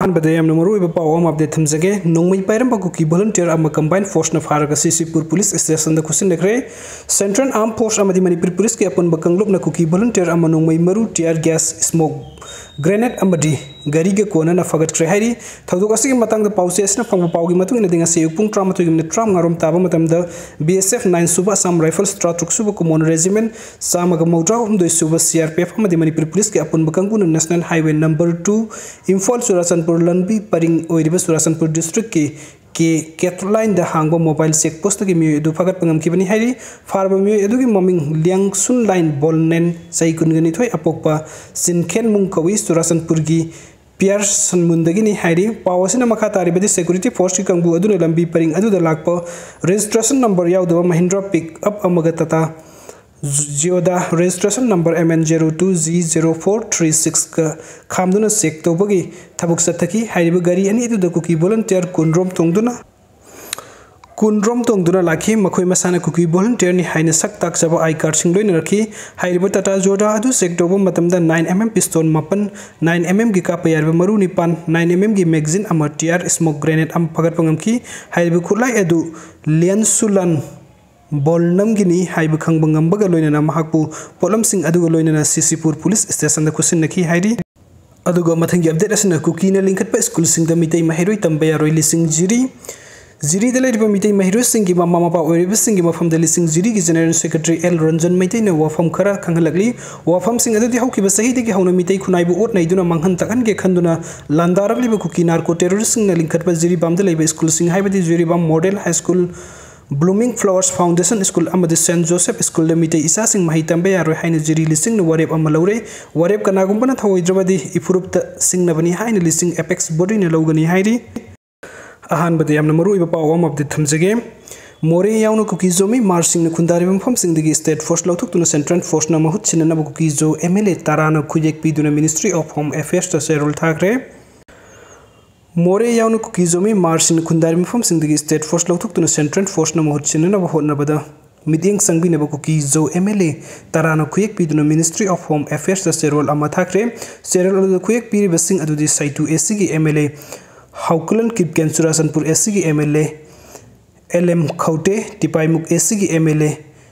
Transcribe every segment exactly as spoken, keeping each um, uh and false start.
ꯑꯍꯥꯟꯕꯗ ꯌꯥꯝꯅ ꯃꯔꯨꯑꯣꯏꯕ ꯄꯥꯎ ꯑꯃ ꯑꯞꯗꯦꯠ ꯊꯝꯖꯒꯦ꯫ ꯅꯣꯡꯃꯩ ꯄꯥꯏꯔꯝꯕ ꯀꯨꯀꯤ ꯚꯣꯂꯨꯟꯇꯤꯌꯔ ꯑꯃ ꯀꯝꯕꯥꯏꯟ ꯐꯣꯔꯁꯅ ꯐꯥꯔꯒ ꯁꯤꯁꯤꯄꯨꯔ ꯄꯨꯂꯤꯁ ꯁ꯭ꯇꯦꯁꯟꯗ ꯈꯨꯠꯁꯤꯟꯅꯈ꯭ꯔꯦ꯫ ꯁꯦꯟꯇ꯭ꯔꯦꯜ ꯑꯥꯔꯝ ꯐꯣꯔꯁ ꯑꯃꯗꯤ ꯃꯅꯤꯄꯨꯔ ꯄꯨꯂꯤꯁꯀꯤ ꯑꯄꯨꯟꯕ ꯀꯥꯡꯂꯨꯞꯅ ꯀꯨꯀꯤ ꯚꯣꯂꯨꯟꯇꯤꯌꯔ ꯑꯃ ꯅꯣꯡꯃꯩ ꯃꯔꯨ, ꯇꯤꯌꯥꯔ ꯒ꯭ꯌꯥꯁ, ꯁ꯭ꯃꯣꯛ ꯒ꯭ꯔꯦꯅꯦꯗ ꯑꯃꯗꯤ ꯒꯥꯔꯤꯒ ꯀꯣꯟꯅꯅ ꯐꯒꯠꯈ꯭ꯔꯦ ꯍꯥꯏꯔꯤ꯫ ꯊꯧꯗꯣꯛ ꯑꯁꯤꯒꯤ ꯃꯇꯥꯡꯗ ꯄꯥꯎꯆꯦ ꯑꯁꯤꯅ ꯐꯪꯕ ꯄꯥꯎꯒꯤ ꯃꯇꯨꯡ ꯏꯟꯅꯗꯤ, ꯉꯁꯤ ꯑꯌꯨꯛ ꯄꯨꯡ ꯇꯔꯥꯃꯥꯊꯣꯏꯒꯤ ꯃꯤꯅꯤꯠ ꯇꯔꯥꯃꯉꯥ ꯔꯣꯝ ꯇꯥꯕ ꯃꯇꯝꯗ, ꯕꯤ ꯑꯦꯁ ꯑꯦꯐ ꯅꯥꯏꯟ ꯁꯨꯕ ꯑꯁꯥꯝ ꯔꯥꯏꯐꯜꯁ ꯇꯔꯥꯇꯔꯨꯛ ꯁꯨꯕ ꯀꯃꯣꯟ ꯔꯦꯖꯤꯃꯦꯟ, ꯆꯥꯝꯃꯒ ꯃꯧꯗ꯭ꯔꯥ ꯍꯨꯝꯗꯣꯏ ꯁꯨꯕ ꯁꯤ ꯑꯥꯔ ꯄꯤ ꯑꯦꯐ ꯑꯃꯗꯤ ꯃꯅꯤꯄꯨꯔ ꯄꯨꯂꯤꯁꯀꯤ ꯑꯄꯨꯟꯕ ꯀꯥꯡꯕꯨꯅ national highway number two, Imphal Churachandpur ꯂꯝꯕꯤ ꯄꯔꯤꯡ ꯑꯣꯏꯔꯤꯕ ꯆꯨꯔꯥꯆꯥꯟꯄꯨꯔ ꯗꯤꯁꯇ꯭ꯔꯤꯛꯀꯤ ꯀꯦ ꯀꯦꯊꯣꯂꯥꯏꯟꯗ ꯍꯥꯡꯕ ꯃꯣꯕꯥꯏꯜ ꯆꯦꯛ ꯄꯣꯁꯇꯒꯤ ꯃꯤꯑꯣꯏ ꯑꯗꯨ ꯐꯥꯒꯠꯄ ꯉꯝꯈꯤꯕꯅꯤ ꯍꯥꯏꯔꯤ꯫ ꯐꯥꯔꯕ ꯃꯤꯑꯣꯏ ꯑꯗꯨꯒꯤ ꯃꯃꯤꯡ ꯂꯤꯌꯥꯡꯁꯨꯟ ꯂꯥꯏꯟ ꯕꯣꯜꯅꯦꯟ, ꯆꯍꯤ ꯀꯨꯟꯒ ꯅꯤꯊꯣꯏ, ꯑꯄꯣꯛꯄ ꯆꯤꯟꯈꯦꯟꯃꯨꯡ ꯀꯧꯏ, ꯆꯨꯔꯥꯆꯥꯟꯄꯨꯔꯒꯤ ꯄꯤꯌꯥꯔꯁꯟꯃꯨꯟꯗꯒꯤꯅꯤ ꯍꯥꯏꯔꯤ꯫ ꯄꯥꯎ ꯑꯁꯤꯅ ꯃꯈꯥ ꯇꯥꯔꯤꯕꯗꯤ, ꯁꯦꯀ꯭ꯌꯨꯔꯤꯇꯤ ꯐꯣꯔꯁꯀꯤ ꯀꯥꯡꯕꯨ ꯑꯗꯨꯅ ꯂꯝꯕꯤ ꯄꯔꯤꯡ ꯑꯗꯨꯗ ꯂꯥꯛꯄ ꯔꯦꯖꯤꯁꯇ꯭ꯔꯦꯁꯟ ꯅꯝꯕꯔ ꯌꯥꯎꯗꯕ ꯃꯍꯤꯟꯗ꯭ꯔꯥ ꯄꯤꯛ ꯑꯞ ꯑꯃꯒ ꯇꯥꯇꯥ ꯖꯤꯌꯣꯗꯥ registration number M N zero two G zero four three ꯁꯤꯛꯁꯀ ꯈꯥꯝꯗꯨꯅ ꯆꯦꯛ ꯇꯧꯕꯒꯤ ꯊꯕꯛ ꯆꯠꯊꯈꯤ꯫ ꯍꯥꯏꯔꯤꯕ ꯒꯥꯔꯤ ꯑꯅꯤ ꯑꯗꯨꯗ ꯀꯨꯀꯤ ꯚꯣꯂꯨꯟꯇꯤꯌꯔ ꯀꯨꯟꯔꯣꯝ ꯇꯣꯡꯗꯨꯅ, ꯀꯨꯟꯔꯣꯝ ꯇꯣꯡꯗꯨꯅ ꯂꯥꯛꯈꯤ꯫ ꯃꯈꯣꯏ ꯃꯁꯥꯅ ꯀꯨꯀꯤ ꯚꯣꯂꯨꯟꯇꯤꯌꯔꯅꯤ ꯍꯥꯏꯅ ꯁꯛ ꯇꯥꯛꯆꯕ ꯑꯥꯏ ꯀꯥꯔꯗꯁꯤꯡ ꯂꯣꯏꯅꯔꯛꯈꯤ꯫ ꯍꯥꯏꯔꯤꯕ ꯇꯥꯇꯥ ꯖꯤꯌꯣꯗꯥ ꯑꯗꯨ ꯆꯦꯛ ꯇꯧꯕ ꯃꯇꯝꯗ ꯅꯥꯏꯟ ꯑꯦꯝ ꯑꯦꯝ ꯄꯤꯁꯇꯣꯜ ꯃꯥꯄꯟ, ꯅꯥꯏꯟ ꯑꯦꯝ ꯑꯦꯝꯒꯤ ꯀꯥꯞꯄ ꯌꯥꯔꯤꯕ ꯃꯔꯨ ꯅꯤꯄꯥꯟ, ꯅꯥꯏꯟ ꯑꯦꯝ ꯑꯦꯝꯒꯤ ꯃꯦꯒꯥꯖꯤꯟ ꯑꯃ, ꯇꯤꯌꯥꯔ ꯁ꯭ꯃꯣꯛ ꯒ꯭ꯔꯦꯅꯦꯗ ꯑꯃ ꯐꯒꯠꯄ ꯉꯝꯈꯤ꯫ ꯍꯥꯏꯔꯤꯕ ꯈꯨꯠꯂꯥꯏ ꯑꯗꯨ ꯂꯤꯌꯟꯁꯨꯂꯥꯟ ꯕꯣꯜꯅꯝꯒꯤꯅꯤ ꯍꯥꯏꯕ ꯈꯪꯕ ꯉꯝꯕꯒ ꯂꯣꯏꯅꯅ ꯃꯍꯥꯛꯄꯨ ꯄꯣꯠꯂꯝꯁꯤꯡ ꯑꯗꯨꯒ ꯂꯣꯏꯅꯅ ꯁꯤꯁꯤꯄꯨꯔ ꯄꯨꯂꯤꯁ ꯁ꯭ꯇꯦꯁꯟꯗ ꯈꯨꯠꯁꯤꯟꯅꯈꯤ ꯍꯥꯏꯔꯤ꯫ ꯑꯗꯨꯒ ꯃꯊꯪꯒꯤ ꯑꯞꯗꯦꯠ ꯑꯁꯤꯅ ꯀꯨꯀꯤꯅ ꯂꯤꯡꯈꯠꯄ ꯁ꯭ꯀꯨꯜꯁꯤꯡꯗ ꯃꯤꯇꯩ ꯃꯍꯩꯔꯣꯏ ꯇꯝꯕ ꯌꯥꯔꯣꯏ, ꯂꯤꯁꯤꯡ ꯖꯤꯔꯤ꯫ ꯖꯤꯔꯤꯗ ꯂꯩꯔꯤꯕ ꯃꯤꯇꯩ ꯃꯍꯩꯔꯣꯏꯁꯤꯡꯒꯤ ꯃꯃꯥ ꯃꯄꯥ ꯑꯣꯏꯔꯤꯕꯁꯤꯡꯒꯤ ꯃꯐꯝꯗ ꯂꯤꯁꯤꯡ ꯖꯤꯔꯤꯒꯤ ꯖꯦꯅꯔꯦꯜ ꯁꯦꯀ꯭ꯔꯦꯇꯔꯤ ꯑꯦꯜ ꯔꯟꯖꯟ ꯃꯩꯇꯩꯅ ꯋꯥꯐꯝ ꯈꯔ ꯈꯪꯍꯜꯂꯛꯂꯤ꯫ ꯋꯥꯐꯝꯁꯤꯡ ꯑꯗꯨꯗꯤ ꯍꯧꯈꯤꯕ ꯆꯍꯤꯗꯒꯤ ꯍꯧꯅ ꯃꯤꯇꯩ ꯈꯨꯟꯅꯥꯏꯕꯨ ꯑꯣꯠ ꯅꯩꯗꯨꯅ ꯃꯥꯡꯍꯟ ꯇꯥꯛꯍꯟꯒꯦ ꯈꯟꯗꯨꯅ ꯂꯥꯟꯗꯥꯔꯛꯂꯤꯕ ꯀꯨꯀꯤ ꯅꯥꯔꯀꯣ ꯇꯦꯔꯣꯔꯤꯁꯁꯤꯡꯅ ꯂꯤꯡꯈꯠꯄ ꯖꯤꯔꯤꯕꯥꯝꯗ ꯂꯩꯕ ꯁ꯭ꯀꯨꯜꯁꯤꯡ ꯍꯥꯏꯕꯗꯤ Jiribam model high school, blooming flowers foundation school ꯑꯃꯗꯤ ꯁꯦꯟꯠ ꯖꯣꯁꯦꯐ ꯁ꯭ꯀꯨꯜꯗ ꯃꯤꯇꯩ ꯏꯆꯥꯁꯤꯡ ꯃꯍꯩ ꯇꯝꯕ ꯌꯥꯔꯣꯏ ꯍꯥꯏꯅ ꯖꯤꯔꯤ ꯂꯤꯁꯤꯡꯅ ꯋꯥꯔꯦꯞ ꯑꯃ ꯂꯧꯔꯦ꯫ ꯋꯥꯔꯦꯞ ꯀꯅꯥꯒꯨꯝꯕꯅ ꯊꯧꯑꯣꯏꯗ꯭ꯔꯕꯗꯤ ꯏꯐꯨꯔꯨꯞꯇ ꯁꯤꯡꯅꯕꯅꯤ ꯍꯥꯏꯅ ꯂꯤꯁꯤꯡ ꯑꯦꯄꯦꯛꯁ ꯕꯣꯗꯤꯅ ꯂꯧꯒꯅꯤ ꯍꯥꯏꯔꯤ꯫ ꯑꯍꯥꯟꯕꯗ ꯌꯥꯝꯅ ꯃꯔꯨꯑꯣꯏꯕ ꯄꯥꯎ ꯑꯃ ꯑꯞꯗꯦꯠ ꯊꯝꯖꯒꯦ꯫ ꯃꯣꯔꯦ ꯌꯥꯎꯅ ꯀꯨꯀꯤ ꯖꯣꯃꯤ ꯃꯥꯔꯁꯁꯤꯡꯅ ꯈꯨꯟꯗꯥꯔꯤꯕ ꯃꯐꯝꯁꯤꯡꯗꯒꯤ ꯁ꯭ꯇꯦꯠ ꯐꯣꯔꯁ ꯂꯧꯊꯣꯛꯇꯨꯅ ꯁꯦꯟꯇ꯭ꯔꯦꯜ ꯐꯣꯔꯁꯅ ꯃꯍꯨꯠ ꯁꯤꯟꯅꯅꯕ ꯀꯨꯀꯤ ꯖꯣ ꯑꯦꯝ ꯑꯦꯜ ꯑꯦ ꯇꯔꯥꯅ ꯈꯨꯌꯦꯛ ꯄꯤꯗꯨꯅ ꯃꯤꯅꯤꯁꯇ꯭ꯔꯤ ꯑꯣꯐ ꯍꯣꯝ ꯑꯦꯐꯤꯌꯔꯁꯇ ꯆꯦꯔꯣꯜ ꯊꯥꯈ꯭ꯔꯦ꯫ ꯃꯣꯔꯦ ꯌꯥꯎꯅ ꯀꯨꯀꯤ ꯖꯣꯃꯤ ꯃꯥꯔꯁꯁꯤꯡꯅ ꯈꯨꯟꯗꯥꯔꯤꯕ ꯃꯐꯝꯁꯤꯡꯗꯒꯤ ꯁ꯭ꯇꯦꯠ ꯐꯣꯔꯁ ꯂꯧꯊꯣꯛꯇꯨꯅ ꯁꯦꯟꯇ꯭ꯔꯦꯜ ꯐꯣꯔꯁꯅ ꯃꯍꯨꯠ ꯁꯤꯟꯅꯅꯕ ꯍꯣꯠꯅꯕꯗ ꯃꯤꯠꯌꯦꯡ ꯆꯪꯕꯤꯅꯕ ꯀꯨꯀꯤ ꯖꯣ ꯑꯦꯝ ꯑꯦꯜ ꯑꯦ ꯇꯔꯥꯅ ꯈꯨꯌꯦꯛ ꯄꯤꯗꯨꯅ Ministry of Home Affairsꯇ ꯆꯦꯔꯣꯜ ꯑꯃ ꯊꯥꯈ꯭ꯔꯦ꯫ ꯆꯦꯔꯣꯜ ꯑꯗꯨꯗ ꯈꯨꯌꯦꯛ ꯄꯤꯔꯤꯕꯁꯤꯡ ꯑꯗꯨꯗꯤ ꯁꯥꯏꯇꯨ ꯑꯦ ꯁꯤꯒꯤ M L A Haokholen Kipgen, Churachandpur A ꯁꯤꯒꯤ M L A L M Khaute, Tipaimukh A ꯁꯤꯒꯤ ꯑꯦꯝ ꯑꯦꯜ ꯑꯦ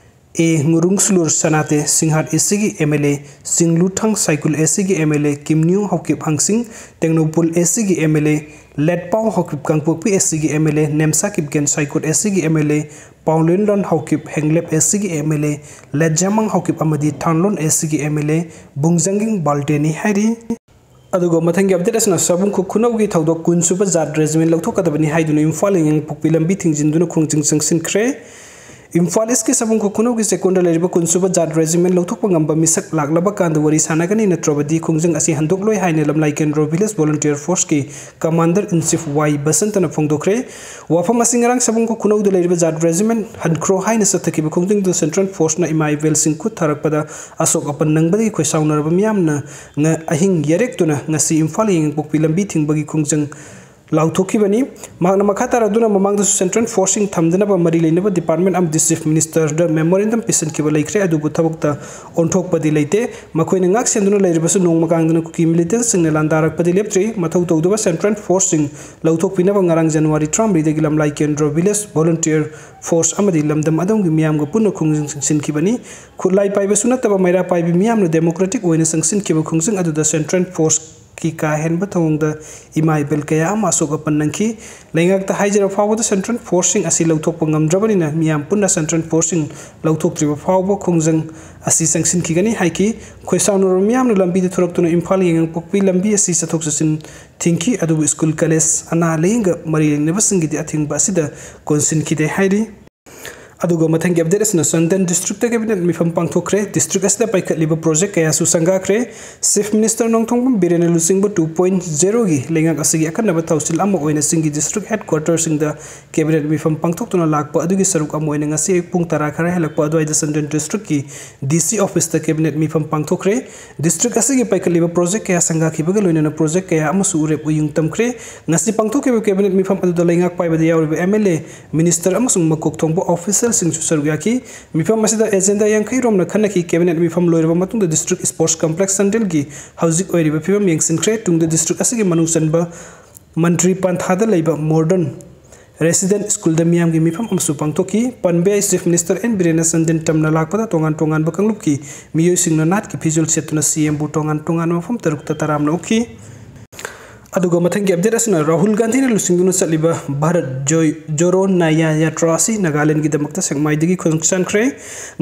ꯑꯦ ꯉꯨꯔꯨꯡꯁꯂꯨꯔ ꯁꯅꯥꯇꯦ, ꯁꯤꯡꯍꯥꯠ ꯑꯦ ꯁꯤꯒꯤ ꯑꯦꯝ ꯑꯦꯜ ꯑꯦ ꯆꯤꯡꯂꯨꯊꯥꯡ, ꯁꯥꯏꯀꯨꯜ ꯑꯦ ꯁꯤꯒꯤ ꯑꯦꯝ ꯑꯦꯜ ꯑꯦ ꯀꯤꯝꯅ꯭ꯌꯨ ꯍꯥꯎꯀꯤꯞ ꯍꯪꯁꯤꯡ, ꯇꯦꯡꯅꯧꯄꯜ ꯑꯦ ꯁꯤꯒꯤ ꯑꯦꯝ ꯑꯦꯜ ꯑꯦ ꯂꯦꯠꯄꯥꯎ ꯍꯥꯎꯀꯤꯞ, ꯀꯥꯡꯄꯣꯛꯄꯤ ꯑꯦ ꯁꯤꯒꯤ ꯑꯦꯝ ꯑꯦꯜ ꯑꯦ ꯅꯦꯝꯁꯥ ꯀꯤꯞꯒꯦꯟ, ꯁꯥꯏꯀꯣꯠ ꯑꯦ ꯁꯤꯒꯤ ꯑꯦꯝ ꯑꯦꯜ ꯑꯦ ꯄꯥꯎꯂꯦꯟꯂꯣꯟ ꯍꯥꯎꯀꯤꯞ, ꯍꯦꯡꯂꯦꯞ ꯑꯦ ꯁꯤꯒꯤ ꯑꯦꯝ ꯑꯦꯜ ꯑꯦ ꯂꯦꯠꯖꯥꯃꯥꯡ ꯍꯥꯎꯀꯤꯞ ꯑꯃꯗꯤ ꯊꯥꯟꯂꯣꯟ ꯑꯦ ꯁꯤꯒꯤ ꯑꯦꯝ ꯑꯦꯜ ꯑꯦ ꯕꯨꯡꯖꯥꯡꯒꯤꯡ ꯕꯥꯜꯇꯦꯅꯤ ꯍꯥꯏꯔꯤ꯫ ꯑꯗꯨꯒ ꯃꯊꯪꯒꯤ ꯑꯞꯗꯦꯠ ꯑꯁꯤꯅ ꯁꯥꯕꯨꯡ ꯈꯨ-, ꯈꯨꯅꯧꯒꯤ ꯊꯧꯗꯣꯛ ꯀꯨꯟꯁꯨꯕ ꯖꯥꯠ ꯔꯦꯖꯤꯃꯦꯟ ꯂꯧꯊꯣꯛꯀꯗꯕꯅꯤ ꯍꯥꯏꯗꯨꯅ ꯏꯝꯐꯥꯜ ꯌꯥꯏꯉꯪꯄꯣꯛꯄꯤ ꯂꯝꯕꯤ ꯊꯤꯡꯖꯤꯟꯗꯨꯅ ꯈꯣꯡꯖꯪ ꯆꯪꯁꯤꯟꯈ꯭ꯔꯦ꯫ ꯏꯝꯐꯥꯜ ꯏꯁꯀꯤ ꯁꯥꯕꯨꯡ ꯈꯨ-, ꯈꯨꯅꯧꯒꯤ ꯆꯦꯛꯀꯣꯟꯗ ꯂꯩꯔꯤꯕ ꯀꯨꯟꯁꯨꯕ ꯖꯥꯠ ꯔꯦꯖꯤꯃꯦꯟ ꯂꯧꯊꯣꯛꯄ ꯉꯝꯕ ꯃꯤꯁꯛ ꯂꯥꯛꯂꯕ ꯀꯥꯟꯗ ꯋꯥꯔꯤ ꯁꯥꯟꯅꯒꯅꯤ, ꯅꯠꯇ꯭ꯔꯕꯗꯤ ꯈꯣꯡꯖꯪ ꯑꯁꯤ ꯍꯟꯗꯣꯛꯂꯣꯏ ꯍꯥꯏꯅ ꯂꯝꯂꯥꯏ ꯀꯦꯟꯗ꯭ꯔꯣ ꯚꯤꯂꯦꯖ ꯚꯣꯂꯨꯟꯇꯤꯌꯔ ꯐꯣꯔꯁꯀꯤ ꯀꯃꯥꯟꯗꯔ ꯏꯟ ꯆꯤꯐ ꯋꯥꯏ ꯕꯁꯟꯇꯅ ꯐꯣꯡꯗꯣꯛꯈ꯭ꯔꯦ꯫ ꯋꯥꯐꯝ ꯑꯁꯤ ꯉꯔꯥꯡ ꯁꯥꯕꯨꯡ ꯈꯨ-, ꯈꯨꯅꯧꯗ ꯂꯩꯔꯤꯕ ꯖꯥꯠ ꯔꯦꯖꯤꯃꯦꯟ ꯍꯟꯈ꯭ꯔꯣ ꯍꯥꯏꯅ ꯆꯠꯊꯈꯤꯕ ꯈꯣꯡꯖꯪꯗꯨꯗ ꯁꯦꯟꯇ꯭ꯔꯦꯜ ꯐꯣꯔꯁꯅ ꯏꯃꯥ ꯏꯕꯦꯜꯁꯤꯡ ꯈꯨꯠ ꯊꯥꯔꯛꯄꯗ ꯑꯁꯣꯛ ꯑꯄꯟ ꯅꯪꯕꯗꯒꯤ ꯈꯣꯏꯁꯥꯎꯅꯔꯕ ꯃꯤꯌꯥꯝꯅ ꯉ-, ꯑꯍꯤꯡ ꯌꯥꯔꯦꯛꯇꯨꯅ ꯉꯁꯤ ꯏꯝꯐꯥꯜ ꯌꯥꯏꯉꯪꯄꯣꯛꯄꯤ ꯂꯝꯕꯤ ꯊꯤꯡꯕꯒꯤ ꯈꯣꯡꯖꯪ ꯂꯥꯎꯊꯣꯛꯈꯤꯕꯅꯤ꯫ ꯃꯍꯥꯛꯅ ꯃꯈꯥ ꯇꯥꯔꯗꯨꯅ ꯃꯃꯥꯡꯗꯁꯨ ꯁꯦꯟꯇ꯭ꯔꯦꯜ ꯐꯣꯔꯁꯁꯤꯡ ꯊꯝꯗꯅꯕ ꯃꯔꯤ ꯂꯩꯅꯕ ꯗꯤꯄꯥꯔꯠꯃꯦꯟ ꯑꯃꯗꯤ ꯆꯤꯐ ꯃꯤꯅꯤꯁꯇꯔꯗ ꯃꯦꯃꯣꯔꯦꯟꯗꯝ ꯄꯤꯁꯤꯟꯈꯤꯕ ꯂꯩꯈ꯭ꯔꯦ, ꯑꯗꯨꯕꯨ ꯊꯕꯛꯇ ꯑꯣꯟꯊꯣꯛꯄꯗꯤ ꯂꯩꯇꯦ꯫ ꯃꯈꯣꯏꯅ ꯉꯥꯛ ꯁꯦꯟꯗꯨꯅ ꯂꯩꯔꯤꯕꯁꯨ ꯅꯣꯡꯃ ꯀꯥꯡꯗꯅ ꯀꯨꯀꯤ ꯃꯤꯂꯤꯇꯦꯟꯁꯁꯤꯡꯅ ꯂꯥꯟꯗꯥꯔꯛꯄꯗꯤ ꯂꯦꯞꯇ꯭ꯔꯤ꯫ ꯃꯊꯧ ꯇꯧꯗꯕ ꯁꯦꯟꯇ꯭ꯔꯦꯜ ꯐꯣꯔꯁꯁꯤꯡ ꯂꯧꯊꯣꯛꯄꯤꯅꯕ ꯉꯔꯥꯡ ꯖꯅꯋꯥꯔꯤ ꯇꯔꯥꯃꯔꯤꯗꯒꯤ ꯂꯝꯂꯥꯏ ꯀꯦꯟꯗ꯭ꯔꯣ ꯚꯤꯂꯦꯖ ꯚꯣꯂꯨꯟꯇꯤꯌꯔ ꯐꯣꯔꯁ ꯑꯃꯗꯤ ꯂꯝꯗꯝ ꯑꯗꯣꯝꯒꯤ ꯃꯤꯌꯥꯝꯒ ꯄꯨꯟꯅ ꯈꯣꯡꯖꯪ ꯆꯪꯁꯤꯟꯈꯤꯕꯅꯤ꯫ ꯈꯨꯠꯂꯥꯏ ꯄꯥꯏꯕꯁꯨ ꯅꯠꯇꯕ ꯃꯩꯔꯥ ꯄꯥꯏꯕꯤ ꯃꯤꯌꯥꯝꯅ ꯗꯦꯃꯣꯀ꯭ꯔꯦꯇꯤꯛ ꯑꯣꯏꯅ ꯆꯪꯁꯤꯟꯈꯤꯕ ꯈꯣꯡꯖꯪ ꯑꯗꯨꯗ ꯁꯦꯟꯇ꯭ꯔꯦꯜ ꯐꯣꯔꯁꯀꯤ ꯀꯥ ꯍꯦꯟꯕ ꯊꯧꯑꯣꯡꯗ ꯏꯃꯥ ꯏꯕꯦꯜ ꯀꯌꯥ ꯑꯃ ꯑꯁꯣꯛ ꯑꯄꯟ ꯅꯪꯈꯤ꯫ ꯂꯩꯉꯥꯛꯇ ꯍꯥꯏꯖꯔꯕ ꯐꯥꯎꯕꯗ ꯁꯦꯟꯇ꯭ꯔꯦꯜ ꯐꯣꯔꯁꯁꯤꯡ ꯑꯁꯤ ꯂꯧꯊꯣꯛꯄ ꯉꯝꯗ꯭ꯔꯕꯅꯤꯅ ꯃꯤꯌꯥꯝ ꯄꯨꯟꯅ ꯁꯦꯟꯇ꯭ꯔꯦꯜ ꯐꯣꯔꯁꯁꯤꯡ ꯂꯧꯊꯣꯛꯇ꯭ꯔꯤꯕ ꯐꯥꯎꯕ ꯈꯣꯡꯖꯪ ꯑꯁꯤ ꯆꯪꯁꯤꯟꯈꯤꯒꯅꯤ ꯍꯥꯏꯈꯤ꯫ ꯈꯣꯏꯁꯥꯎꯅꯔꯕ ꯃꯤꯌꯥꯝꯅ ꯂꯝꯕꯤꯗ ꯊꯣꯔꯛꯇꯨꯅ ꯏꯝꯐꯥꯜ ꯌꯥꯏꯉꯪꯄꯣꯛꯄꯤ ꯂꯝꯕꯤ ꯑꯁꯤ ꯆꯠꯊꯣꯛ ꯆꯠꯁꯤꯟ ꯊꯤꯡꯈꯤ, ꯑꯗꯨꯕꯨ ꯁ꯭ꯀꯨꯜ, ꯀꯂꯦꯖ, ꯑꯅꯥ ꯂꯥꯌꯦꯡꯒ ꯃꯔꯤ ꯂꯩꯅꯕꯁꯤꯡꯒꯤꯗꯤ ꯑꯊꯤꯡꯕ ꯑꯁꯤꯗ ꯀꯣꯟꯁꯤꯟꯈꯤꯗꯦ ꯍꯥꯏꯔꯤ꯫ ꯑꯗꯨꯒ ꯃꯊꯪꯒꯤ ꯑꯞꯗꯦꯠ ꯑꯁꯤꯅ ꯆꯥꯟꯗꯦꯜ ꯗꯤꯁꯇ꯭ꯔꯤꯛꯇ ꯀꯦꯕꯤꯅꯦꯠ ꯃꯤꯐꯝ ꯄꯥꯡꯊꯣꯛꯈ꯭ꯔꯦ꯫ ꯗꯤꯁꯇ꯭ꯔꯤꯛ ꯑꯁꯤꯗ ꯄꯥꯏꯈꯠꯂꯤꯕ ꯄ꯭ꯔꯣꯖꯦꯛ ꯀꯌꯥꯁꯨ ꯁꯪꯒꯥꯈ꯭ꯔꯦ꯫ ꯆꯤꯐ ꯃꯤꯅꯤꯁꯇꯔ ꯅꯣꯡꯊꯣꯝꯕꯝ ꯕꯤꯔꯦꯟꯅ ꯂꯨꯆꯤꯡꯕ ꯇꯨ ꯄꯣꯏꯟꯠ ꯖꯦꯔꯣꯒꯤ ꯂꯩꯉꯥꯛ ꯑꯁꯤꯒꯤ ꯑꯈꯟꯅꯕ ꯊꯧꯁꯤꯜ ꯑꯃ ꯑꯣꯏꯅ ꯆꯤꯡꯒꯤ ꯗꯤꯁꯇ꯭ꯔꯤꯛ ꯍꯦꯗꯀ꯭ꯋꯥꯇꯔꯁꯤꯡꯗ ꯀꯦꯕꯤꯅꯦꯠ ꯃꯤꯐꯝ ꯄꯥꯡꯊꯣꯛꯇꯨꯅ ꯂꯥꯛꯄ ꯑꯗꯨꯒꯤ ꯁꯔꯨꯛ ꯑꯃ ꯑꯣꯏꯅ ꯉꯁꯤ ꯑꯌꯨꯛ ꯄꯨꯡ ꯇꯔꯥ ꯈꯔ ꯍꯦꯜꯂꯛꯄ ꯑꯗꯨꯋꯥꯏꯗ ꯆꯥꯟꯗꯦꯜ ꯗꯤꯁꯇ꯭ꯔꯤꯛꯀꯤ ꯗꯤ ꯁꯤ ꯑꯣꯐꯤꯁꯇ ꯀꯦꯕꯤꯅꯦꯠ ꯃꯤꯐꯝ ꯄꯥꯡꯊꯣꯛꯈ꯭ꯔꯦ꯫ ꯗꯤꯁꯇ꯭ꯔꯤꯛ ꯑꯁꯤꯒꯤ ꯄꯥꯏꯈꯠꯂꯤꯕ ꯄ꯭ꯔꯣꯖꯦꯛ ꯀꯌꯥ ꯁꯪꯒꯥꯈꯤꯕꯒ ꯂꯣꯏꯅꯅ ꯄ꯭ꯔꯣꯖꯦꯛ ꯀꯌꯥ ꯑꯃꯁꯨ ꯎꯔꯦꯞ ꯎꯌꯨꯡ ꯇꯝꯈ꯭ꯔꯦ꯫ ꯉꯁꯤ ꯄꯥꯡꯊꯣꯛꯈꯤꯕ ꯀꯦꯕꯤꯅꯦꯠ ꯃꯤꯐꯝ ꯑꯗꯨꯗ ꯂꯩꯉꯥꯛ ꯄꯥꯏꯕꯗ ꯌꯥꯎꯔꯤꯕ ꯑꯦꯝ ꯑꯦꯜ ꯑꯦ, ꯃꯤꯅꯤꯁꯇꯔ ꯑꯃꯁꯨꯡ ꯃꯀꯣꯛ ꯊꯣꯡꯕ ꯑꯣꯐꯤꯁꯔ ꯁꯤꯡꯁꯨ ꯁꯔꯨꯛ ꯌꯥꯈꯤ꯫ ꯃꯤꯐꯝ ꯑꯁꯤꯗ ꯑꯦꯖꯦꯟꯗꯥ ꯌꯥꯡꯈꯩ ꯔꯣꯝꯅ ꯈꯟꯅꯈꯤ꯫ ꯀꯦꯕꯤꯅꯦꯠ ꯃꯤꯐꯝ ꯂꯣꯏꯔꯕ ꯃꯇꯨꯡꯗ ꯗꯤꯁꯇ꯭ꯔꯤꯛ ꯁ꯭ꯄꯣꯔꯠꯁ ꯀꯝꯄ꯭ꯂꯦꯛꯁ ꯆꯥꯟꯗꯦꯜꯒꯤ ꯍꯧꯖꯤꯛ ꯑꯣꯏꯔꯤꯕ ꯐꯤꯕꯝ ꯌꯦꯡꯁꯤꯟꯈ꯭ꯔꯦ꯫ ꯇꯨꯡꯗ ꯗꯤꯁꯇ꯭ꯔꯤꯛ ꯑꯁꯤꯒꯤ ꯃꯅꯨꯡ ꯆꯟꯕ ꯃꯟꯇ꯭ꯔꯤ ꯄꯟꯊꯥꯗ ꯂꯩꯕ ꯃꯣꯗꯔꯟ ꯔꯦꯁꯤꯗꯦꯟ ꯁ꯭ꯀꯨꯜꯗ ꯃꯤꯌꯥꯝꯒꯤ ꯃꯤꯐꯝ ꯑꯃꯁꯨ ꯄꯥꯡꯊꯣꯛꯈꯤ꯫ ꯄꯟꯕ ꯌꯥꯏ, ꯆꯤꯐ ꯃꯤꯅꯤꯁꯇꯔ ꯑꯦꯟ ꯕꯤꯔꯦꯟꯅ ꯆꯥꯟꯗꯦꯜ ꯇꯝꯅ ꯂꯥꯛꯄꯗ ꯇꯣꯉꯥꯟ ꯇꯣꯉꯥꯟꯕ ꯀꯥꯡꯂꯨꯞꯀꯤ ꯃꯤꯑꯣꯏꯁꯤꯡꯅ ꯅꯥꯠꯀꯤ ꯐꯤꯖꯣꯜ ꯁꯦꯠꯇꯨꯅ ꯁꯤ ꯑꯦꯝꯕꯨ ꯇꯣꯉꯥꯟ ꯇꯣꯉꯥꯟꯕ ꯃꯐꯝ ꯇꯔꯨꯛꯇ ꯇꯔꯥꯝꯅ ꯑꯣꯛꯈꯤ꯫ ꯑꯗꯨꯒ ꯃꯊꯪꯒꯤ ꯑꯞꯗꯦꯠ ꯑꯁꯤꯅ ꯔꯥꯍꯨꯜ ꯒꯥꯟꯙꯤꯅ ꯂꯨꯆꯤꯡꯗꯨꯅ ꯆꯠꯂꯤꯕ ꯚꯥꯔꯠ ꯖꯣꯏ ꯖꯣꯔꯣ ꯅꯌꯥ ꯌꯥꯇ꯭ꯔꯥ ꯑꯁꯤ ꯅꯥꯒꯥꯂꯦꯟꯒꯤꯗꯃꯛꯇ ꯁꯦꯛꯃꯥꯏꯗꯒꯤ ꯈꯣꯡꯁꯥꯟꯈ꯭ꯔꯦ꯫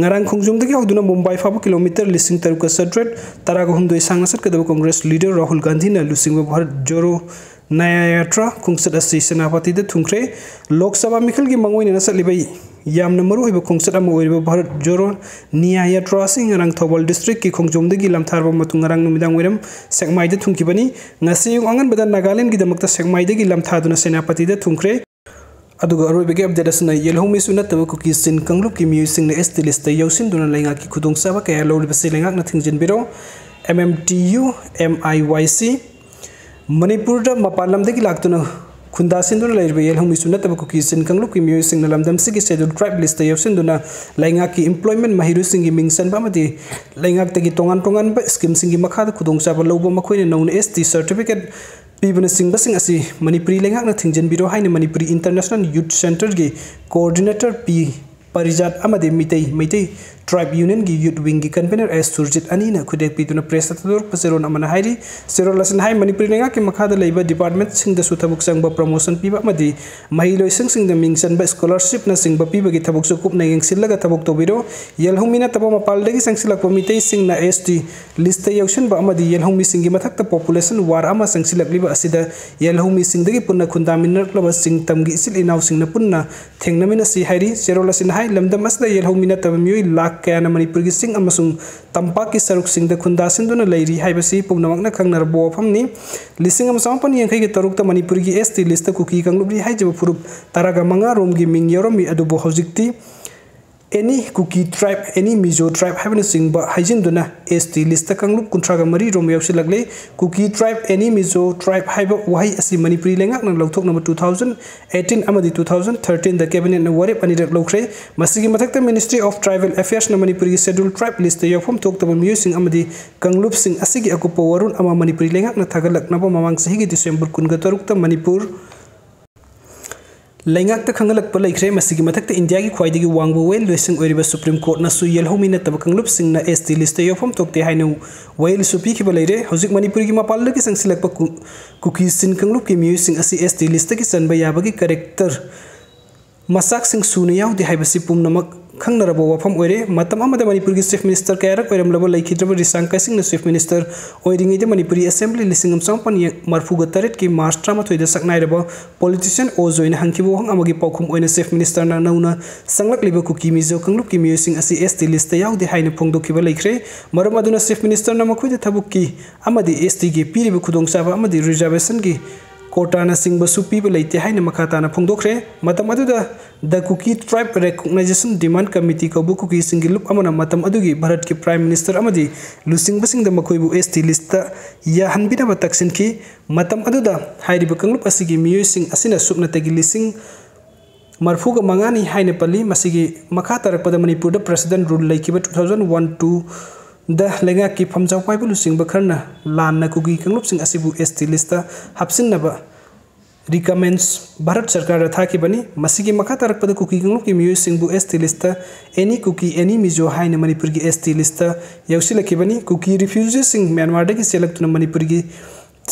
ꯉꯔꯥꯡ ꯈꯣꯡꯖꯣꯝꯗꯒꯤ ꯍꯧꯗꯨꯅ ꯃꯨꯝꯕꯥꯏ ꯐꯥꯎꯕ ꯀꯤꯂꯣꯃꯤꯇꯔ ꯂꯤꯁꯤꯡ ꯇꯔꯨꯛꯀ ꯆꯥꯇ꯭ꯔꯦꯠ ꯇꯔꯥꯒ ꯍꯨꯝꯗꯣꯏ ꯁꯥꯡꯅ ꯆꯠꯀꯗꯕ ꯀꯣꯡꯒ꯭ꯔꯦꯁ ꯂꯤꯗꯔ ꯔꯥꯍꯨꯜ ꯒꯥꯟꯙꯤꯅ ꯂꯨꯆꯤꯡꯕ ꯚꯥꯔꯠ ꯖꯣꯔꯣ ꯅꯌꯥ ꯌꯥꯇ꯭ꯔꯥ ꯈꯣꯡꯆꯠ ꯑꯁꯤ ꯁꯦꯅꯥꯄꯇꯤꯗ ꯊꯨꯡꯈ꯭ꯔꯦ꯫ ꯂꯣꯛ ꯁꯚꯥ ꯃꯤꯈꯜꯒꯤ ꯃꯥꯡꯑꯣꯏꯅꯅ ꯆꯠꯂꯤꯕ ꯌꯥꯝꯅ ꯃꯔꯨꯑꯣꯏꯕ ꯈꯣꯡꯆꯠ ꯑꯃ ꯑꯣꯏꯔꯤꯕ ꯚꯥꯔꯠ ꯖꯣꯔꯣ ꯅꯤꯌꯥ ꯌꯥꯇ꯭ꯔꯥ ꯑꯁꯤ ꯉꯔꯥꯡ ꯊꯧꯕꯥꯜ ꯗꯤꯁꯇ꯭ꯔꯤꯛꯀꯤ ꯈꯣꯡꯖꯣꯝꯗꯒꯤ ꯂꯝꯊꯥꯔꯕ ꯃꯇꯨꯡ ꯉꯔꯥꯡ ꯅꯨꯃꯤꯗꯥꯡ ꯋꯥꯏꯔꯝ ꯁꯦꯛꯃꯥꯏꯗ ꯊꯨꯡꯈꯤꯕꯅꯤ꯫ ꯉꯁꯤ ꯑꯌꯨꯛ ꯑꯉꯟꯕꯗ ꯅꯥꯒꯥꯂꯦꯟꯒꯤꯗꯃꯛꯇ ꯁꯦꯛꯃꯥꯏꯗꯒꯤ ꯂꯝꯊꯥꯗꯨꯅ ꯁꯦꯅꯥꯄꯇꯤꯗ ꯊꯨꯡꯈ꯭ꯔꯦ꯫ ꯑꯗꯨꯒ ꯑꯔꯣꯏꯕꯒꯤ ꯑꯞꯗꯦꯠ ꯑꯁꯤꯅ ꯌꯦꯜꯍꯧꯃꯤꯁꯨ ꯅꯠꯇꯕ ꯀꯨꯀꯤ ꯆꯤꯟ ꯀꯥꯡꯂꯨꯞꯀꯤ ꯃꯤꯑꯣꯏꯁꯤꯡꯅ ꯑꯦꯁ ꯇꯤ ꯂꯤꯁꯇ ꯌꯥꯎꯁꯤꯟꯗꯨꯅ ꯂꯩꯉꯥꯛꯀꯤ ꯈꯨꯗꯣꯡꯆꯥꯕ ꯀꯌꯥ ꯂꯧꯔꯤꯕꯁꯤ ꯂꯩꯉꯥꯛꯅ ꯊꯤꯡꯖꯤꯟꯕꯤꯔꯣ꯫ M M T U M I Y C. ꯃꯅꯤꯄꯨꯔꯗ ꯃꯄꯥꯟ ꯂꯝꯗꯒꯤ ꯂꯥꯛꯇꯨꯅ ꯈꯨꯟꯗꯥꯁꯤꯟꯗꯨꯅ ꯂꯩꯔꯤꯕ ꯌꯦꯜꯍꯧꯃꯤꯁꯨ ꯅꯠꯇꯕ ꯀꯨꯀꯤ ꯆꯤꯟ ꯀꯥꯡꯂꯨꯞꯀꯤ ꯃꯤꯑꯣꯏꯁꯤꯡꯅ ꯂꯝꯗꯝꯁꯤꯒꯤ ꯁꯦꯗ꯭ꯌꯨꯜ ꯇ꯭ꯔꯥꯏꯕ ꯂꯤꯁꯇ ꯌꯥꯎꯁꯤꯟꯗꯨꯅ ꯂꯩꯉꯥꯛꯀꯤ ꯏꯝꯄ꯭ꯂꯣꯏꯃꯦꯟ ꯃꯍꯩꯔꯣꯏꯁꯤꯡꯒꯤ ꯃꯤꯡ ꯆꯟꯕ ꯑꯃꯗꯤ ꯂꯩꯉꯥꯛꯇꯒꯤ ꯇꯣꯉꯥꯟ ꯇꯣꯉꯥꯟꯕ ꯁ꯭ꯀꯤꯝꯁꯤꯡꯒꯤ ꯃꯈꯥꯗ ꯈꯨꯗꯣꯡꯆꯥꯕ ꯂꯧꯕ, ꯃꯈꯣꯏꯅ ꯅꯧꯅ ꯑꯦꯁ ꯇꯤ ꯁꯔꯇꯤꯐꯤꯀꯦꯠ ꯄꯤꯕꯅꯆꯤꯡꯕꯁꯤꯡ ꯑꯁꯤ ꯃꯅꯤꯄꯨꯔꯤ ꯂꯩꯉꯥꯛꯅ ꯊꯤꯡꯖꯤꯟꯕꯤꯔꯣ ꯍꯥꯏꯅ ꯃꯅꯤꯄꯨꯔꯤ ꯏꯟꯇꯔꯅꯦꯁꯅꯦꯜ ꯌꯨꯠ ꯁꯦꯟꯇꯔꯒꯤ ꯀꯣꯑꯣꯔꯗꯤꯅꯦꯇꯔ ꯄꯤ ꯄꯔꯤꯖꯥꯠ ꯑꯃꯗꯤ ꯃꯤꯇꯩ, ꯃꯩꯇꯩ ꯇ꯭ꯔꯥꯏꯕ ꯌꯨꯅꯤꯌꯟꯒꯤ ꯌꯨꯠ ꯋꯤꯡꯒꯤ ꯀꯟꯚꯦꯅꯔ ꯑꯦꯁ ꯁꯨꯔꯖꯤꯠ ꯑꯅꯤꯅ ꯈꯨꯗꯦꯛ ꯄꯤꯗꯨꯅ ꯄ꯭ꯔꯦꯁꯇ ꯊꯥꯗꯣꯔꯛꯄ ꯆꯦꯔꯣꯜ ꯑꯃꯅ ꯍꯥꯏꯔꯤ꯫ ꯆꯦꯔꯣꯜ ꯑꯁꯤꯅ ꯍꯥꯏ, ꯃꯅꯤꯄꯨꯔꯤ ꯂꯩꯉꯥꯛꯀꯤ ꯃꯈꯥꯗ ꯂꯩꯕ ꯗꯤꯄꯥꯔꯠꯃꯦꯟꯠꯁꯤꯡꯗꯁꯨ ꯊꯕꯛ ꯆꯪꯕ, ꯄ꯭ꯔꯃꯣꯁꯟ ꯄꯤꯕ ꯑꯃꯗꯤ ꯃꯍꯩꯂꯣꯏꯁꯪꯁꯤꯡꯗ ꯃꯤꯡ ꯆꯟꯕ, ꯁ꯭ꯀꯣꯂꯔꯁꯤꯞꯅꯆꯤꯡꯕ ꯄꯤꯕꯒꯤ ꯊꯕꯛꯁꯨ ꯀꯨꯞꯅ ꯌꯦꯡꯁꯤꯜꯂꯒ ꯊꯕꯛ ꯇꯧꯕꯤꯔꯣ꯫ ꯌꯦꯜꯍꯧꯃꯤ ꯅꯠꯇꯕ ꯃꯄꯥꯟꯗꯒꯤ ꯆꯪꯁꯤꯜꯂꯛꯄ ꯃꯤꯇꯩꯁꯤꯡꯅ ꯑꯦꯁ ꯇꯤ ꯂꯤꯁꯇ ꯌꯥꯎꯁꯤꯟꯕ ꯑꯃꯗꯤ ꯌꯦꯜꯍꯧꯃꯤꯁꯤꯡꯒꯤ ꯃꯊꯛꯇ ꯄꯣꯄꯨꯂꯦꯁꯟ ꯋꯥꯔ ꯑꯃ ꯆꯪꯁꯤꯜꯂꯛꯂꯤꯕ ꯑꯁꯤꯗ ꯌꯦꯜꯍꯧꯃꯤꯁꯤꯡꯗꯒꯤ ꯄꯨꯟꯅ ꯈꯨꯟꯗꯥꯃꯤꯟꯅꯔꯛꯂꯕ ꯆꯤꯡ ꯇꯝꯒꯤ ꯏꯆꯤꯜ ꯏꯅꯥꯎꯁꯤꯡꯅ ꯄꯨꯟꯅ ꯊꯦꯡꯅꯃꯤꯟꯅꯁꯤ ꯍꯥꯏꯔꯤ꯫ ꯆꯦꯔꯣꯜ ꯑꯁꯤꯅ ꯍꯥꯏ, ꯂꯝꯗꯝ ꯑꯁꯤꯗ ꯌꯦꯜꯍꯧꯃꯤ ꯅꯠꯇꯕ ꯃꯤꯑꯣꯏ ꯂꯥꯈ ꯀꯌꯥꯅ ꯃꯅꯤꯄꯨꯔꯒꯤ ꯆꯤꯡ ꯑꯃꯁꯨꯡ ꯇꯝꯄꯥꯛꯀꯤ ꯁꯔꯨꯛꯁꯤꯡꯗ ꯈꯨꯟꯗꯥꯁꯤꯟꯗꯨꯅ ꯂꯩꯔꯤ ꯍꯥꯏꯕꯁꯤ ꯄꯨꯝꯅꯃꯛꯅ ꯈꯪꯅꯔꯕ ꯋꯥꯐꯝꯅꯤ꯫ ꯂꯤꯁꯤꯡ ꯑꯃ ꯆꯃꯥꯄꯟ ꯌꯥꯡꯈꯩꯒ ꯇꯔꯨꯛꯇ ꯃꯅꯤꯄꯨꯔꯒꯤ ꯑꯦꯁ ꯇꯤ ꯂꯤꯁꯇ ꯀꯨꯀꯤ ꯀꯥꯡꯂꯨꯞꯅꯤ ꯍꯥꯏꯖꯕ ꯐꯨꯔꯨꯞ ꯇꯔꯥꯒ ꯃꯉꯥ ꯔꯣꯝꯒꯤ ꯃꯤꯡ ꯌꯥꯎꯔꯝꯃꯤ, ꯑꯗꯨꯕꯨ ꯍꯧꯖꯤꯛꯇꯤ any Kuki tribe, any Mizo tribe ꯍꯥꯏꯕꯅꯆꯤꯡꯕ ꯍꯥꯏꯖꯤꯟꯗꯨꯅ S T list ꯀꯥꯡꯂꯨꯞ ꯀꯨꯟꯊ꯭ꯔꯥꯒ ꯃꯔꯤ ꯔꯣꯝ ꯌꯥꯎꯁꯤꯜꯂꯛꯂꯦ꯫ Kuki tribe, any Mizo tribe ꯍꯥꯏꯕ ꯋꯥꯍꯩ ꯑꯁꯤ ꯃꯅꯤꯄꯨꯔꯤ ꯂꯩꯉꯥꯛꯅ ꯂꯧꯊꯣꯛꯅꯕ two thousand eighteen ꯑꯃꯗꯤ two thousand thirteen ꯗ cabinet ꯅ ꯋꯥꯔꯦꯞ ꯑꯅꯤꯔꯛ ꯂꯧꯈ꯭ꯔꯦ꯫ ꯃꯁꯤꯒꯤ ꯃꯊꯛꯇ Ministry of Tribal Affairs ꯅ ꯃꯅꯤꯄꯨꯔꯒꯤ Scheduled Tribe list ꯇ ꯌꯥꯎꯐꯝ ꯊꯣꯛꯇꯕ ꯃꯤꯑꯣꯏꯁꯤꯡ ꯑꯃꯗꯤ ꯀꯥꯡꯂꯨꯞꯁꯤꯡ ꯑꯁꯤꯒꯤ ꯑꯀꯨꯞꯄ ꯋꯥꯔꯣꯜ ꯑꯃ ꯃꯅꯤꯄꯨꯔꯤ ꯂꯩꯉꯥꯛꯅ ꯊꯥꯒꯠꯂꯛꯅꯕ ꯃꯃꯥꯡ ꯆꯍꯤꯒꯤ December ꯀꯨꯟꯒ ꯇꯔꯨꯛꯇ ꯃꯅꯤꯄꯨꯔ ꯂꯩꯉꯥꯛꯇ ꯈꯪꯍꯜꯂꯛꯄ ꯂꯩꯈ꯭ꯔꯦ꯫ ꯃꯁꯤꯒꯤ ꯃꯊꯛꯇ ꯏꯟꯗꯤꯌꯥꯒꯤ ꯈ꯭ꯋꯥꯏꯗꯒꯤ ꯋꯥꯡꯕ ꯋꯥꯌꯦꯜꯂꯣꯏꯁꯤꯡ ꯑꯣꯏꯔꯤꯕ Supreme Court ꯅꯁꯨ ꯌꯦꯜꯍꯧꯃꯤ ꯅꯠꯇꯕ ꯀꯥꯡꯂꯨꯞꯁꯤꯡꯅ S T list ꯇ ꯌꯥꯎꯐꯝ ꯊꯣꯛꯇꯦ ꯍꯥꯏꯅ ꯋꯥꯌꯦꯜꯁꯨ ꯄꯤꯈꯤꯕ ꯂꯩꯔꯦ꯫ ꯍꯧꯖꯤꯛ ꯃꯅꯤꯄꯨꯔꯒꯤ ꯃꯄꯥꯟꯗꯒꯤ ꯆꯪꯁꯤꯜꯂꯛꯄ ꯀꯨ-, ꯀꯨꯀꯤ ꯆꯤꯟ ꯀꯥꯡꯂꯨꯞꯀꯤ ꯃꯤꯑꯣꯏꯁꯤꯡ ꯑꯁꯤ S T list ꯇꯒꯤ ꯆꯟꯕ ꯌꯥꯕꯒꯤ character ꯃꯆꯥꯛꯁꯤꯡ ꯁꯨꯅ ꯌꯥꯎꯗꯦ ꯍꯥꯏꯕꯁꯤ ꯄꯨꯝꯅꯃꯛ ꯈꯪꯅꯔꯕ ꯋꯥꯐꯝ ꯑꯣꯏꯔꯦ꯫ ꯃꯇꯝ ꯑꯃꯗ ꯃꯅꯤꯄꯨꯔꯒꯤ Chief Minister ꯀꯌꯥꯔꯛ ꯑꯣꯏꯔꯝꯂꯕ ꯂꯩꯈꯤꯗ꯭ꯔꯕ ꯔꯤꯁꯥꯡ ꯀꯥꯏꯁꯤꯡꯅ Chief Minister ꯑꯣꯏꯔꯤꯉꯩꯗ ꯃꯅꯤꯄꯨꯔꯤ Assembly ꯂꯤꯁꯤꯡ ꯑꯃ ꯆꯃꯥꯄꯟ ꯃꯔꯐꯨꯒ ꯇꯔꯦꯠꯀꯤ March ꯇꯔꯥꯃꯥꯊꯣꯏꯗ ꯁꯛꯅꯥꯏꯔꯕ politician ꯑꯣ ꯖꯣꯏꯅ ꯍꯪꯈꯤꯕ ꯋꯥꯍꯪ ꯑꯃꯒꯤ ꯄꯥꯎꯈꯨꯝ ꯑꯣꯏꯅ Chief Minister ꯅ ꯅꯧꯅ ꯆꯪꯂꯛꯂꯤꯕ ꯀꯨꯀꯤ ꯃꯤꯖꯣ ꯀꯥꯡꯂꯨꯞꯀꯤ ꯃꯤꯑꯣꯏꯁꯤꯡ ꯑꯁꯤ S T list ꯇ ꯌꯥꯎꯗꯦ ꯍꯥꯏꯅ ꯐꯣꯡꯗꯣꯛꯈꯤꯕ ꯂꯩꯈ꯭ꯔꯦ꯫ ꯃꯔꯝ ꯑꯗꯨꯅ Chief Minister ꯅ ꯃꯈꯣꯏꯗ ꯊꯕꯛꯀꯤ ꯑꯃꯗꯤ S T ꯒꯤ ꯄꯤꯔꯤꯕ ꯈꯨꯗꯣꯡꯆꯥꯕ ꯑꯃꯗꯤ reservation ꯒꯤ quota ꯅꯆꯤꯡꯕꯁꯨ ꯄꯤꯕ ꯂꯩꯇꯦ ꯍꯥꯏꯅ ꯃꯈꯥ ꯇꯥꯅ ꯐꯣꯡꯗꯣꯛꯈ꯭ꯔꯦ꯫ ꯃꯇꯝ ꯑꯗꯨꯗ The Kuki Tribe Recognition Demand Committee ꯀꯧꯕ ꯀꯨꯀꯤꯁꯤꯡꯒꯤ ꯂꯨꯞ ꯑꯃꯅ ꯃꯇꯝ ꯑꯗꯨꯒꯤ ꯚꯥꯔꯠꯀꯤ Prime Minister ꯑꯃꯗꯤ ꯂꯨꯆꯤꯡꯕꯁꯤꯡꯗ ꯃꯈꯣꯏꯕꯨ S T list ꯇ ꯌꯥꯍꯟꯕꯤꯅꯕ ꯇꯛꯁꯤꯟꯈꯤ꯫ ꯃꯇꯝ ꯑꯗꯨꯗ ꯍꯥꯏꯔꯤꯕ ꯀꯥꯡꯂꯨꯞ ꯑꯁꯤꯒꯤ ꯃꯤꯑꯣꯏꯁꯤꯡ ꯑꯁꯤꯅ ꯁꯨꯞꯅꯇꯒꯤ ꯂꯤꯁꯤꯡ ꯃꯔꯐꯨꯒ ꯃꯉꯥꯅꯤ ꯍꯥꯏꯅ ꯄꯜꯂꯤ꯫ ꯃꯁꯤꯒꯤ ꯃꯈꯥ ꯇꯥꯔꯛꯄꯗ ꯃꯅꯤꯄꯨꯔꯗ President Rule ꯂꯩꯈꯤꯕ two thousand one two ꯗ ꯂꯩꯉꯥꯛꯀꯤ ꯐꯝꯖꯥꯎ ꯄꯥꯏꯕ ꯂꯨꯆꯤꯡꯕ ꯈꯔꯅ ꯂꯥꯟꯅ ꯀꯨꯀꯤ ꯀꯥꯡꯂꯨꯞꯁꯤꯡ ꯑꯁꯤꯕꯨ S T list ꯇ ꯍꯥꯞꯆꯤꯟꯅꯕ recommends ꯚꯥꯔꯠ ꯁꯔꯀꯥꯔꯗ ꯊꯥꯈꯤꯕꯅꯤ꯫ ꯃꯁꯤꯒꯤ ꯃꯈꯥ ꯇꯥꯔꯛꯄꯗ ꯀꯨꯀꯤ ꯀꯥꯡꯂꯨꯞꯀꯤ ꯃꯤꯑꯣꯏꯁꯤꯡꯕꯨ S T list ꯇ any Kuki, any Mizo ꯍꯥꯏꯅ ꯃꯅꯤꯄꯨꯔꯒꯤ S T list ꯇ ꯌꯥꯎꯁꯤꯜꯂꯛꯈꯤꯕꯅꯤ꯫ ꯀꯨꯀꯤ refugees ꯁꯤꯡ ꯃ꯭ꯌꯥꯟꯃꯥꯔꯗꯒꯤ ꯆꯦꯜꯂꯛꯇꯨꯅ ꯃꯅꯤꯄꯨꯔꯒꯤ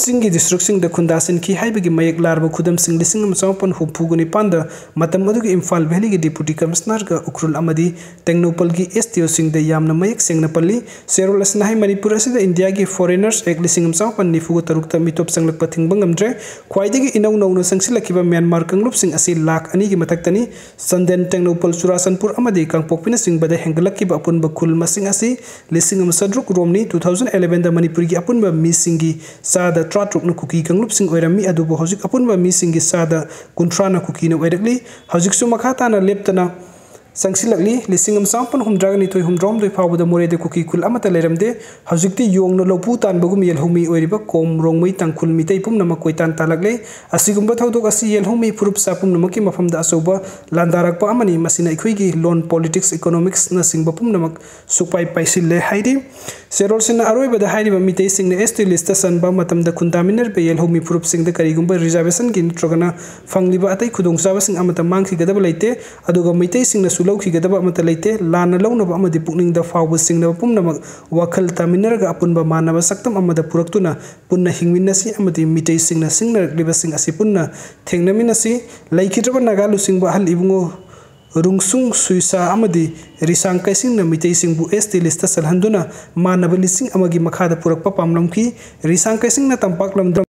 ꯆꯤꯡꯒꯤ district ꯁꯤꯡꯗ ꯈꯨꯟꯗꯥꯁꯤꯟꯈꯤ ꯍꯥꯏꯕꯒꯤ ꯃꯌꯦꯛ ꯂꯥꯔꯕ ꯈꯨꯗꯝꯁꯤꯡ ꯂꯤꯁꯤꯡ ꯑꯃ ꯆꯃꯥꯄꯟ ꯍꯨꯝꯐꯨꯒ ꯅꯤꯄꯥꯟꯗ ꯃꯇꯝ ꯑꯗꯨꯒꯤ ꯏꯝꯐꯥꯜ ꯚꯦꯂꯤꯒꯤ Deputy Commissioner ꯒ ꯎꯈ꯭ꯔꯨꯜ ꯑꯃꯗꯤ ꯇꯦꯡꯅꯧꯄꯜꯒꯤ S D O ꯁꯤꯡꯗ ꯌꯥꯝꯅ ꯃꯌꯦꯛ ꯁꯦꯡꯅ ꯄꯜꯂꯤ꯫ ꯆꯦꯔꯣꯜ ꯑꯁꯤꯅ ꯍꯥꯏ, ꯃꯅꯤꯄꯨꯔ ꯑꯁꯤꯗ ꯏꯟꯗꯤꯌꯥꯒꯤ Foreigners Act ꯂꯤꯁꯤꯡ ꯑꯃ ꯆꯃꯥꯄꯟ ꯅꯤꯐꯨꯒ ꯇꯔꯨꯛꯇ ꯃꯤꯇꯣꯞ ꯆꯪꯂꯛꯄ ꯊꯤꯡꯕ ꯉꯝꯗ꯭ꯔꯦ꯫ ꯈ꯭ꯋꯥꯏꯗꯒꯤ ꯏꯅꯧ ꯅꯧꯅ ꯆꯪꯁꯤꯜꯂꯛꯈꯤꯕ ꯃ꯭ꯌꯥꯟꯃꯥꯔ ꯀꯥꯡꯂꯨꯞꯁꯤꯡ ꯑꯁꯤ ꯂꯥꯈ ꯑꯅꯤꯒꯤ ꯃꯊꯛꯇꯅꯤ꯫ ꯆꯥꯟꯗꯦꯜ, ꯇꯦꯡꯅꯧꯄꯜ, ꯆꯨꯔꯥꯆꯥꯟꯄꯨꯔ ꯑꯃꯗꯤ ꯀꯥꯡꯄꯣꯛꯄꯤꯅꯆꯤꯡꯕꯗ ꯍꯦꯟꯒꯠꯂꯛꯈꯤꯕ ꯑꯄꯨꯟꯕ ꯈꯨꯜ ꯃꯁꯤꯡ ꯑꯁꯤ ꯂꯤꯁꯤꯡ ꯑꯃ ꯆꯥꯇ꯭ꯔꯨꯛ ꯔꯣꯝꯅꯤ꯫ Two thousand eleven ꯗ ꯃꯅꯤꯄꯨꯔꯒꯤ ꯑꯄꯨꯟꯕ ꯃꯤꯁꯤꯡꯒꯤ ꯆꯥꯗ ꯇꯔꯥꯇꯔꯨꯛꯅ ꯀꯨꯀꯤ ꯀꯥꯡꯂꯨꯞꯁꯤꯡ ꯑꯣꯏꯔꯝꯃꯤ, ꯑꯗꯨꯕꯨ ꯍꯧꯖꯤꯛ ꯑꯄꯨꯟꯕ ꯃꯤꯁꯤꯡꯒꯤ ꯆꯥꯗ ꯀꯨꯟꯊ꯭ꯔꯥꯅ ꯀꯨꯀꯤꯅ ꯑꯣꯏꯔꯛꯂꯤ꯫ ꯍꯧꯖꯤꯛꯁꯨ ꯃꯈꯥ ꯇꯥꯅ ꯂꯦꯞꯇꯅ ꯆꯪꯁꯤꯜꯂꯛꯂꯤ꯫ ꯂꯤꯁꯤꯡ ꯑꯃ ꯆꯥꯃꯥꯄꯟ ꯍꯨꯝꯗ꯭ꯔꯥꯒ ꯅꯤꯊꯣꯏ ꯍꯨꯝꯗ꯭ꯔꯥꯍꯨꯝꯗꯣꯏ ꯐꯥꯎꯕꯗ ꯃꯣꯔꯦꯗ ꯀꯨꯀꯤ ꯈꯨꯜ ꯑꯃꯠꯇ ꯂꯩꯔꯝꯗꯦ꯫ ꯍꯧꯖꯤꯛꯇꯤ ꯌꯣꯡꯅ ꯂꯧꯄꯨ ꯇꯥꯟꯕꯒꯨꯝ ꯌꯦꯜꯍꯧꯃꯤ ꯑꯣꯏꯔꯤꯕ ꯀꯣꯝ, ꯔꯣꯡꯃꯩ, ꯇꯥꯡꯈꯨꯜ, ꯃꯤꯇꯩ ꯄꯨꯝꯅꯃꯛ ꯀꯣꯏꯇꯥꯟ ꯇꯥꯜꯂꯛꯂꯦ꯫ ꯑꯁꯤꯒꯨꯝꯕ ꯊꯧꯗꯣꯛ ꯑꯁꯤ ꯌꯦꯜꯍꯧꯃꯤ ꯐꯨꯔꯨꯞ ꯆꯥ ꯄꯨꯝꯅꯃꯛꯀꯤ ꯃꯐꯝꯗ ꯑꯆꯧꯕ ꯂꯥꯟꯗꯥꯔꯛꯄ ꯑꯃꯅꯤ꯫ ꯃꯁꯤꯅ ꯑꯩꯈꯣꯏꯒꯤ ꯂꯣꯟ, politics, economicsꯅꯆꯤꯡꯕ ꯄꯨꯝꯅꯃꯛ ꯁꯨꯛꯄꯥꯏ ꯄꯥꯏꯁꯤꯜꯂꯦ ꯍꯥꯏꯔꯤ꯫ ꯆꯦꯔꯣꯜꯁꯤꯅ ꯑꯔꯣꯏꯕꯗ ꯍꯥꯏꯔꯤꯕ ꯃꯤꯇꯩꯁꯤꯡꯅ S T listꯇ ꯆꯟꯕ ꯃꯇꯝꯗ ꯈꯨꯟꯗꯥꯃꯤꯟꯅꯔꯤꯕ ꯌꯦꯜꯍꯧꯃꯤ ꯐꯨꯔꯨꯞꯁꯤꯡꯗ ꯀꯔꯤꯒꯨꯝꯕ reservationꯒꯤ ꯅꯠꯇ꯭ꯔꯒꯅ ꯐꯪꯂꯤꯕ ꯑꯇꯩ ꯈꯨꯗꯣꯡꯆꯥꯕꯁꯤꯡ ꯑꯃꯠꯇ ꯃꯥꯡꯈꯤꯒꯗꯕ ꯂꯩꯇꯦ꯫ ꯑꯗꯨꯒ ꯃꯤꯇꯩꯁꯤꯡꯅꯁꯨ ꯂꯧꯈꯤꯒꯗꯕ ꯑꯃꯠꯇ ꯂꯩꯇꯦ꯫ ꯂꯥꯟꯅ ꯂꯧꯅꯕ ꯑꯃꯗꯤ ꯄꯨꯛꯅꯤꯡꯗ ꯐꯥꯎꯕ ꯆꯤꯡꯅꯕ ꯄꯨꯝꯅꯃꯛ ꯋꯥꯈꯜ ꯇꯥꯃꯤꯟꯅꯔꯒ ꯑꯄꯨꯟꯕ ꯃꯥꯟꯅꯕ ꯁꯛꯇꯝ ꯑꯃꯗ ꯄꯨꯔꯛꯇꯨꯅ ꯄꯨꯟꯅ ꯍꯤꯡꯃꯤꯟꯅꯁꯤ ꯑꯃꯗꯤ ꯃꯤꯇꯩꯁꯤꯡꯅ ꯁꯤꯡꯅꯔꯛꯂꯤꯕꯁꯤꯡ ꯑꯁꯤ ꯄꯨꯟꯅ ꯊꯦꯡꯅꯃꯤꯟꯅꯁꯤ꯫ ꯂꯩꯈꯤꯗ꯭ꯔꯕ ꯅꯥꯒꯥ ꯂꯨꯆꯤꯡꯕ ꯑꯍꯜ ꯏꯕꯨꯡꯉꯣ ꯔꯨꯡꯁꯨꯡ ꯁꯨꯏꯁꯥ ꯑꯃꯗꯤ ꯔꯤꯁꯥꯡ ꯀꯩꯁꯤꯡꯅ ꯃꯤꯇꯩꯁꯤꯡꯕꯨ S T listꯇ ꯆꯜꯍꯟꯗꯨꯅ ꯃꯥꯟꯅꯕ ꯂꯤꯁꯤꯡ ꯑꯃꯒꯤ ꯃꯈꯥꯗ ꯄꯨꯔꯛꯄ ꯄꯥꯝꯂꯝꯈꯤ꯫ ꯔꯤꯁꯥꯡ ꯀꯩꯁꯤꯡꯅ ꯇꯝꯄꯥꯛ ꯂꯝꯗꯝ